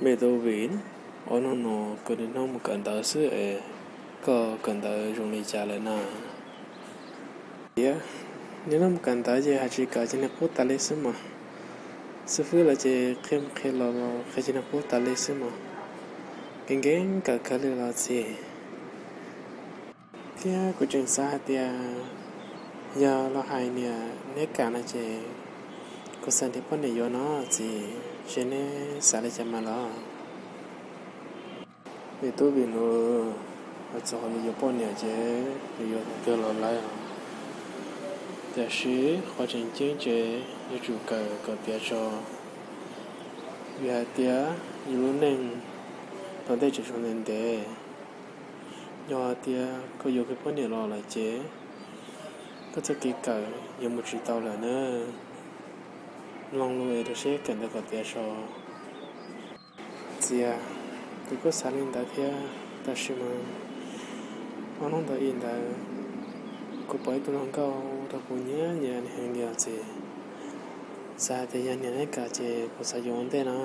Beethoven, ob hnub no koj niaj hnub mus kawm ntawv xwb es koj kawm ntawv zoo li cas lawm na? Tias niaj hnub mus kawm ntawv ces hais tsis kawm ces niag qub tas li xwb mas. Xib fwb los ces qhia mus qhia los qhia ces niag qub tas li xwb mas. Kev nkees kawm kawg li los txiv. Thiab kuv tseem xav hais tias yog los hais niam neb kam no ces kuv xav nrhiav poj niam yuav no txiv, seb neb xav li cas mas los. Me tub Vim Nus, hais txog qhov yuav yuav poj niam ces yuav yuav thaum twg los lawm os. Tiam sis qhov tseem ceeb ces yuav tsum kawm kom tiav tso, vim hais tias yus lub neej tom ntej tseem tshuav ntev ntev. Yog hais tias koj yuav kiag poj niam los lawm ces koj txoj kev kawm yuav mus tsis tau lawm na. Mloog lus es rau siab kawm ntawv kom tiav tso. Txiv, kuv kuj xav li ntawd thiab, tab sis mas ob hnub ntawd ib ntawd kuv pom ib tug hluas nkauj ua rau kuv nyiam nyiam nws heev li os txiv. Xav hais tias yog niam neb kam ces kuv xav yuav ua ntej no,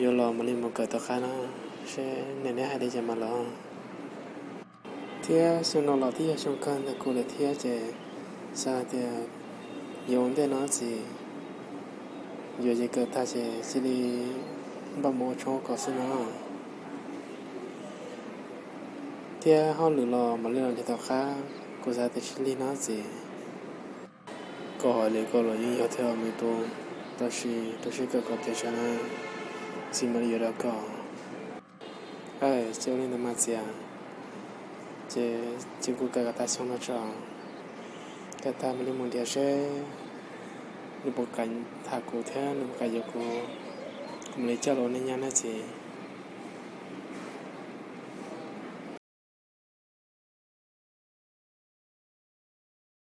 yuav los mam li mus kawm tom qab no, seb niam neb hais li cas mas los. Thiab xyoo no los twb yog xyoo kawg ntawm kuv lawm thiab ces xav hais tias yuav ua ntej no txiv, yuav ces kawm tag ces cia li npaj mus ua tshoob ua kos xwb no. Thiab hauj lwm los mam li los nrhiav tom qab, kuv xav tias tsis lig no txiv. Koj hais li koj los yeej yog thiab me tub, tab sis rau siab kawm kom tiav tso na, txiv mam li yuav rau koj. Ces ua li ntawd mas txiv, ces cia kuv kawm kom tag xyoo no tso, kawm tag mam li mus nrhiav seb nws puas kam tham kuv thiab nws puas kam yuav kuv, kuv mam li coj los ua neej nyob na txiv.